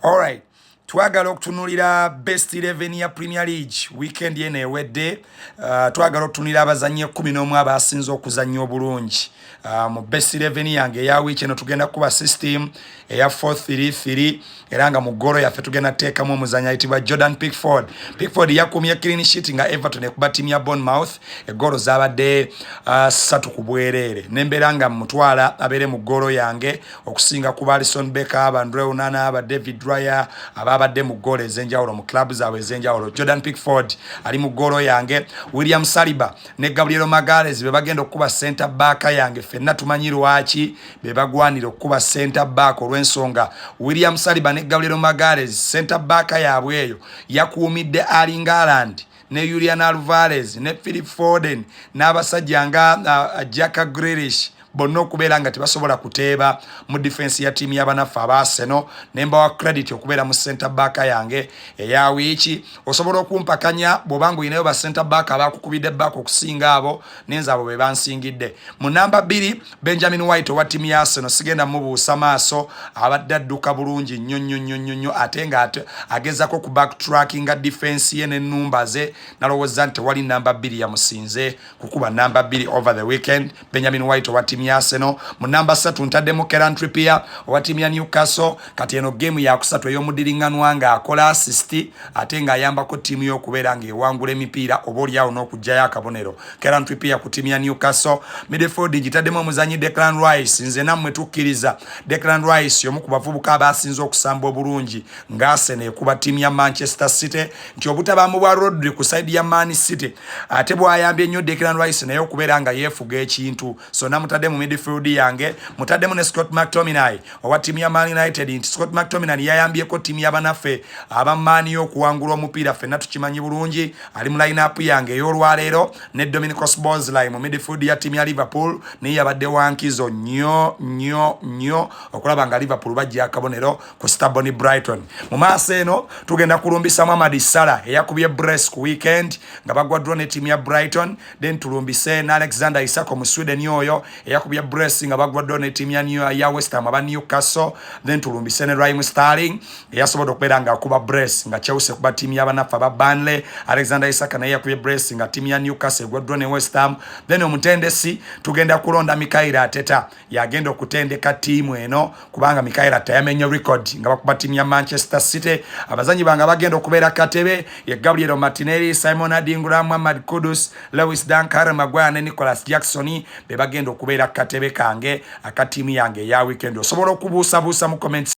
Alright, twagala okutunulira best 11 ya Premier League weekend eno ewedde. Twagala okutunulira abazannyi 11 abasinze okuzannya obulungi mu best 11 yange eya wiiki eno. Tugenda kuba system eya 4-3-3, era nga mu ggolo yaffe tugenda kuteekamu omuzannyi ayitibwa Jordan Pickford. Pickford yakumye clean sheet nga Everton ekuba ttiimu ya Bournemouth eggolo zabadde 3 ku bwereere, nembeera nga mutwala abeere mu ggolo yange okusinga ku Alisson Becker, ba Andre Onana, ba David Raya ababadde mu ggolo ez'enjawulo mu club zaabwe ez'enjawulo. Jordan Pickford ali mu ggolo yange. William Saliba ne Gabriel Magalhaes be bagenda okukuba center back yange. Ffenna tumanyi lwaki be bagwanira okukuba center back, olw'ensonga William Saliba ne Gabriel Magalhaes center back yaabwe eyo yakuumidde Erling Haaland ne Julian Alvarez ne Philip Foden n'abasajja nga Jack Grealish bonna okubeera nga tebasobola kuteeba mu defense ya ttiimu y'abanaffe aba Arsenal, ne mbawa credit okubeera mu center back yange eya wiiki. Osobola okumpakanya bw'oba nga olinayo ba center back abakukubidde back okusinga abo, nenze abo be bansingidde. Mu namba 2, Benjamin White owa ttiimu ya Arsenal, sigenda mubuusa maaso, abadde adduka bulungi nnyo nnyo nnyo nnyo nnyo, ate nga agezako ku backtrackinga defense ye n'ennumba ze. Nalowooza nti tewali namba 2 yamusinze kukuba namba 2 over the weekend, Benjamin White owa ttiimu ya Arsenal. Mu namba 3 ntaddemu Kieran Trippier owa ttiimu ya Newcastle. Kati eno game yakusatu ey'omudiriŋŋanwa ng'akola assist ate ng'ayambako ttiimu y'okubeera ng'ewangula emipiira oba oliawo n'okuggyayo akabonero. Kieran Trippier ku ttiimu ya Newcastle. Midfield ngitaddemu omuzannyi Declan Rice. Nze nammwe tukkiriza Declan Rice omu ku bavubuka abasinze okusamba obulungi nga Arsenal ekuba ttiimu ya Manchester City, nti obutabaamu bwa Rodri ku side ya Man City ate bwayambye nnyo Declan Rice naye okubeera nga yeefuga ekintu. So namutadde mu midfield yange. Mutaddemu ne Scott McTominay owa ttiimu ya Man United, nti Scott McTominay yayambyeko ttiimu y'abanaffe aba Man okuwangula omupiira, ffenna tukimanyi bulungi. Ali mu line-up yange ey'olwaleero. Ne Dominic Szoboszlai mu midfield ya ttiimu ya Liverpool, naye yabadde wankizo nnyo nnyo nnyo okulaba nga Liverpool bajja akabonero ku stubborn Brighton. Mu maaso eno tugenda kulumbisa Mohamed Salah eyakubye brace ku weekend nga bagwa draw ne ttiimu ya Brighton. Then tulumbise ne Alexander Isak mu Sweden oyo eyakubye brace nga bagwa draw ne ttiimu ya West Ham aba Newcastle. Then tulumbise ne Raheem Sterling eyasobodde okubeera ng'akuba brace nga Chelsea kuba ttiimu y'abanaffe aba Burnley. Alexander Isak naye yakubye brace nga ttiimu ya Newcastle egwa draw ne West Ham. Then omutendesi tugenda kulonda Mikel Arteta, yagenda okutendeka ttiimu eno, kubanga Mikel Arteta yamenye record nga bakuba ttiimu ya Manchester City. Abazanyi bange bagenda okubeera katebe ye Gabriel Martinelli, Simon Adingra, Muhammad Kudus, Lewis Dunk, Harry Maguire ne Nicholas Jackson be bagenda okubeera katebe kange aka ttiimu yange eya weekend. Osobola okubuusabuusa mu comments.